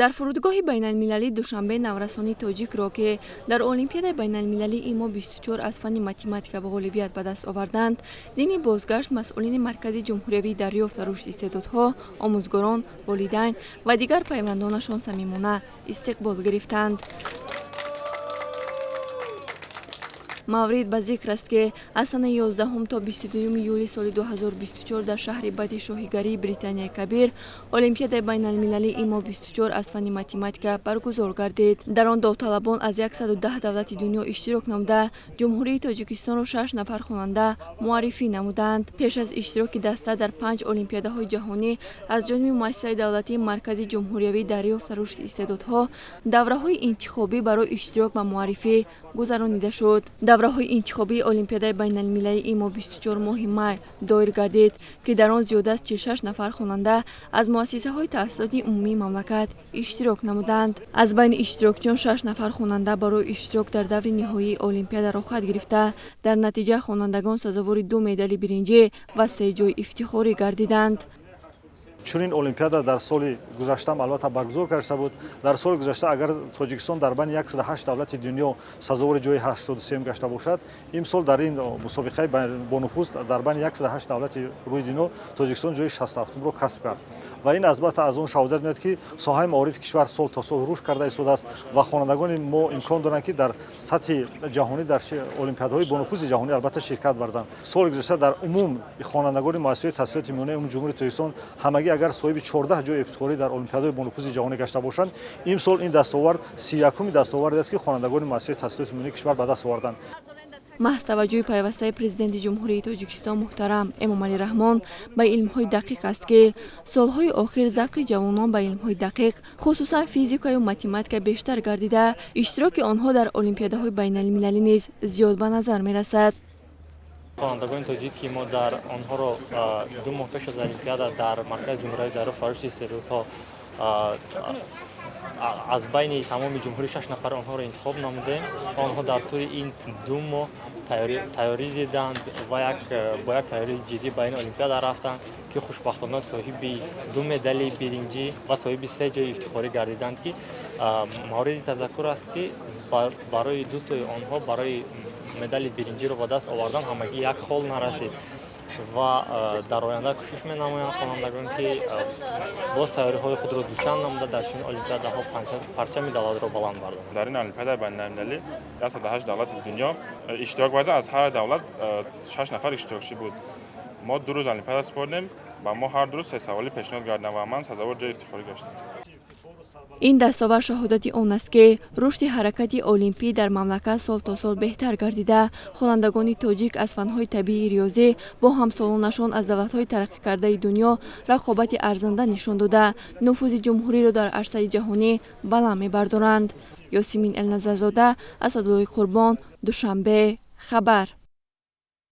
Дар фурудгоҳи байналмилалии Душанбе наврасони тоҷикро, ки дар Олимпиадаи байналмилалии ИМО 24 аз фанни математика ғолибият ба даст оварданд, зимни бозгашт масъулини Маркази ҷумҳуриявии дарёфт ва рушди истеъдодҳо, омӯзгорон, волидайн ва дигар пайвандонашон самимона истиқбол гирифтанд. Маврид ба зикр аст, ки аз санаи 11 то 22 июли соли 2024 дар шаҳри Бади шоҳигарии Британияи Кабир Олимпиадаи байналмилалии ИМО 24 аз фанни математика баргузор гардид. Дар он довталабон аз 110 давлати дунё иштирок намуда, Ҷумҳурии Тоҷикистонро 6 нафар хонанда муаррифӣ намуданд. Пеш аз иштироки даста дар 5 олимпиадаҳои ҷаҳонӣ аз ҷониби муассисаи давлатии Маркази ҷумҳуриявии дарёфт ва рушди истеъдодҳо давраҳои интихобӣ барои иштирок ва муаррифӣ гузаронида шуд. Давраҳои интихобии Олимпиадаи байналмилалии ИМО 24 моҳи май доир гардид, ки дар он зиёда аз 46 нафар хонанда аз муассисаҳои таҳсилоти умумии мамлакат иштирок намуданд. Аз байни иштирокчиён 6 нафар хонанда барои иштирок дар даври ниҳоии олимпиада роҳхат гирифта, дар натиҷа хонандагон сазовори 2 медали биринҷӣ ва 3 ҷои ифтихорӣ гардиданд. Чунин олимпиада дар соли гузаштаам албатта баргузор карда буд. Дар соли гузашта агар Тоҷикистон дар байни 108 давлати дунё сазовори ҷои 83 гашта бошад, имсол дар ин мусобиқаи бонуфуз дар байни 108 давлати рӯи дунё Тоҷикистон ҷои 67-ро касб кард. Ва ин албатта аз он шаҳодат медиҳад, ки соҳаи маорифи кишвар сол то сол рушд карда истодааст ва хонандагони мо имкон доранд, ки дар сатҳи ҷаҳонӣ дар олимпиадаҳои бонуфузи ҷаҳонӣ албатта ширкат варзанд. Соли гузашта дар умум хонандагони муассисаҳои таҳсилоти миёнаи умумии Ҷумҳурии Тоҷикистон ҳамагӣ агар соҳиби 14 ҷои ифтихорӣ дар олимпиадаҳои бонуфузи ҷаҳонӣ гашта бошанд, имсол ин дастовард 31-уми дастоварде аст, ки хонандагони муассисаҳои таҳсилоти миёнаи кишвар ба даст оварданд. Маҳз таваҷҷӯҳи пайвастаи Президенти Ҷумҳурии Тоҷикистон муҳтарам Эмомалӣ Раҳмон ба илмҳои дақиқ аст, ки солҳои охир завқи ҷавонон ба илмҳои дақиқ, хусусан физикаю математика бештар гардида, иштироки онҳо дар олимпиадаҳои байналмилалӣ низ зиёд ба назар мерасад. Хонандагони тоҷик, ки мо дар онҳоро 2 моҳ пеш аз олимпиада дар Маркази ҷумҳуриявии дарёфт ва рушди истеъдодҳо аз байни тамоми ҷумҳурӣ 6 нафар онҳоро интихоб намудем. Онҳо дар тӯли ин 2 моҳ тайёрӣ диданд ва бо як тайёрии ҷиддӣ ба ин олимпиада рафтанд, ки хушбахтона соҳиби 2 медали биринҷӣ ва соҳиби 3 ҷои ифтихорӣ гардиданд, ки мавриди тазаккур аст, ки барои дутои онҳо барои медали биринҷиро ба даст овардан ҳамагӣ 1 хол нарасид. Ва дар оянда кӯшиш менамоянд хонандагон, ки боз тайёриҳои худро дучанд намуда дар чунин олимпиадаҳо парчами давлатро баланд бардоранд. Дар ин олимпиадаи байналмилалӣ 108 давлати дунё иштирок варзанд. Аз ҳар давлат 6 нафар иштирокчӣ буд. Мо 2 рӯз олимпиада супордем ва мо ҳар ду рӯз 3 саволӣ пешниҳод кардем ва ман сазовор ҷои ифтихорӣ гаштам. Ин дастовард шаҳодати он аст, ки рушди ҳаракати олимпӣ дар мамлакат сол то сол беҳтар гардида, хонандагони тоҷик аз фанҳои табиии риёзӣ бо ҳамсолонашон аз давлатҳои тараққикардаи дунё рақобати арзанда нишон дода, нуфузи ҷумҳуриро дар арсаи ҷаҳонӣ баланд мебардоранд. Ёсимин Элназарзода, Асадуллои Қурбон, Душанбе, хабар.